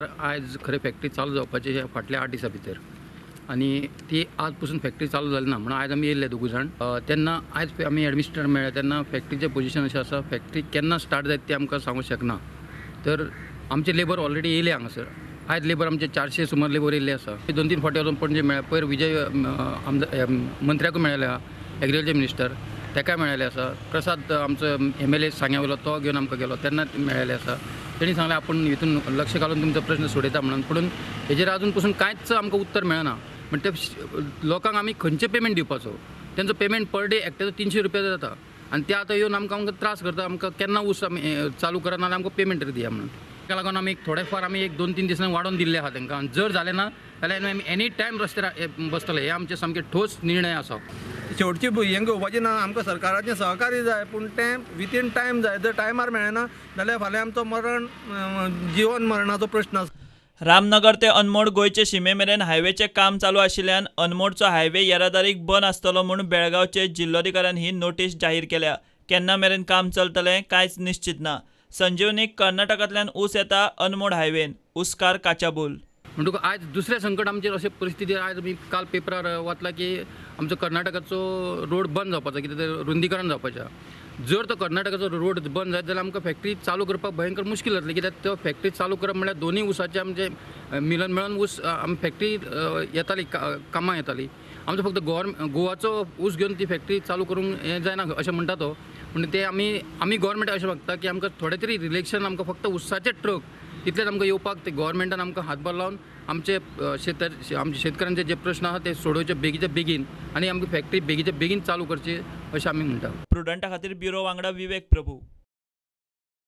आयज खरें फॅक्टरी चालू जावपाची हे फाटल्या 8 दिसां भितर आनी ती आज पसून फॅक्टरी चालू जाली ना म्हणून आयज आमी येयल्ले दोगूय जाण. तेन्ना आयज आमी एडमिनिस्ट्रेटर मेळ्ळे तेन्ना फॅक्टरीचें पोजिशन अशें आसा, फॅक्टरी केन्ना स्टार्ट जायत तें आमकां सांगूंक शकना. तर आमचे लेबर ऑलरेडी येयले हांगासर, आयज लेबर आमचे 400 सुमार लेबर येयल्ले आसा. 2-3 फावटी वचून पणजे मेळ्ळे, पयर विजय आमदार मंत्र्याकूय मेळ्ळे आहा, एग्रीकल्चर मिनिस्टर तेकाय मेळ्ळेले आसा, प्रसाद आमचो MLA सांग्या वयलो तो घेवन आमकां गेलो तेन्ना मेळ्ळेले आसा. तेणी सांगलें आपूण हितून लक्ष घालून तुमचो प्रश्न सोडयता म्हणून, पूण हेजेर अजून पसून कांयच आमकां उत्तर मेळना. म्हण ते लोकांक आमी खंयचें पेमेंट दिवपाचो, तेंचो पेमेंट पर डे एकट्याचो 300 रुपया जाता आनी ते आतां येवन आमकां आमकां त्रास करता, आमकां केन्ना ऊस आमी चालू करा नाल्यार आमकां पेमेंट तरी दिया म्हणून. ताका लागून आमी थोडे फार आमी 1-2-3 दिसांनी वाडोवन दिल्ले आहा तांकां, आनी जर जालें ना जाल्यार आमी एनी टायम रस्त्यार बसतले, हे आमचे सामके ठोस निर्णय आसा. शेवटची हें घेवपाची ना, आमकां सरकाराचें सहकार्य जाय, पूण तें विथीन टायम जाय. जर टायमार मेळना जाल्यार फाल्यां आमचो मरण जिवन मरणाचो प्रश्न आसा. रामनगर ते अनमोड गोंयचे शिमे मेरेन हायवेचें काम चालू आशिल्ल्यान अनमोडचो हायवे येरादारीक बंद आसतलो म्हूण बेळगांवचे जिल्लोधिकाऱ्यान ही नोटीस जाहीर केल्या. केन्ना मेरेन काम चलतलें कांयच निश्चित ना. संजीवनीक कर्नाटकांतल्यान ऊस येता अनमोड हायवेन, ऊसकार काचाबूल. म्हणटकूच आयज दुसरें संकट आमचेर अशें परिस्थिती आयज आमी काल पेपरार वाचला की आमचो कर्नाटकाचो रोड बंद जावपाचो, कितें तें रुंदीकरण जावपाचें. जर तो कर्नाटकाचो रोड बंद जायत जाल्यार आमकां फॅक्टरी चालू करपाक भयंकर मुश्कील जातलें, कित्याक तो फॅक्टरी चालू करप म्हणल्यार दोनूय ऊसाचे आमचे मिलन मेळोन ऊस आमी फॅक्टरी येताली, कामां येताली. आमचो फक्त गोवाचो ऊस घेवन ती फॅक्टरी चालू करूंक हें जायना अशें म्हणटा तो. पूण ते आमी गोवोरमेंट अशें मागता की आमकां थोडे तरी रिलेक्शन, आमकां फक्त ऊसाचे ट्रक तितलेच आमकां येवपाक ते गोवोरमेंटान आमकां हातभार लावन आमचे आमचे शेतकऱ्यांचे जे प्रश्न आसा ते सोडोवचे बेगीच्या बेगीन आनी आमकां फॅक्टरी बेगीच्या बेगीन चालू करची अशें आमी म्हणटा. प्रुडंटा खातीर ब्युरो वांगडा विवेक प्रभू.